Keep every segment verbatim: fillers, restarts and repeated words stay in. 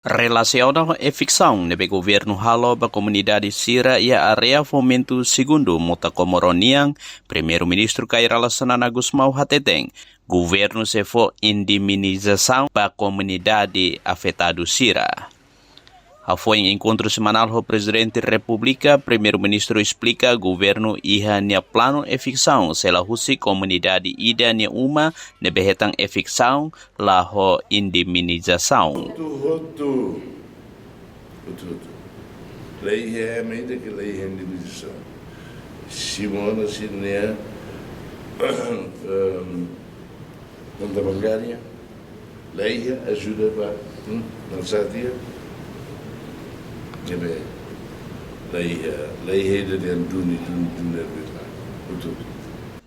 Relasiona ho eviksaun ne'ebé governu halo ba komunidade sira iha área Fomento Segundo, Mota Comoro nian, Primeiru-Ministru Kay Rala Xanana Gusmão hateten, governu sei fó indemnizasaun ba komunidade afetadu sira. Hafoin enkontru semanál ho Prezidente Repúblika, Primeiru-Ministru esplika governu iha nia planu eviksaun sei la husi komunidade ida nia uma ne'ebé hetan eviksaun la ho indemnizasaun. Hotu, hotu. Hotu, hotu. La iha ema ida ke la iha indemnizasaun. Simu ona sira-nia, em, konta bankária, la iha ajuda ba, hmm, nasatia. Ne'ebé, la iha, la iha ida dehan duni, duni, duni, ne'ebé la. Hotu, hotu.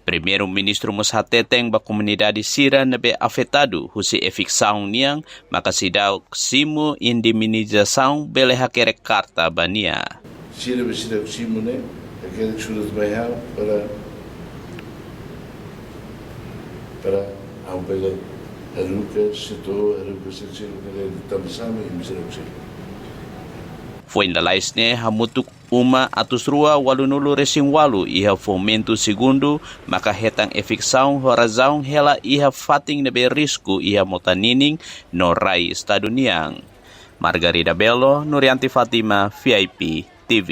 Primeiru-Ministru mós hateten ba komunidade sira ne'ebé afetadu husi eviksaun nian, maka seidauk simu indemnizasaun bele hakerek karta ba nia. Sira be sira simu ne'e, hakerek surat mai ha'u para, para ha'u bele haruka setor, haruka setor, haruka tanba sá mak imi sira simu. Foin lalais ne'e hamutuk uma atus rua ualunulu resin ualu iha Fomento Segundo maka hetan eviksaun ho razaun hela iha fatin ne'ebé risku iha mota ninin no rai Estadu nian. Margarida Belo, Nurianti Fátima, V I P T V.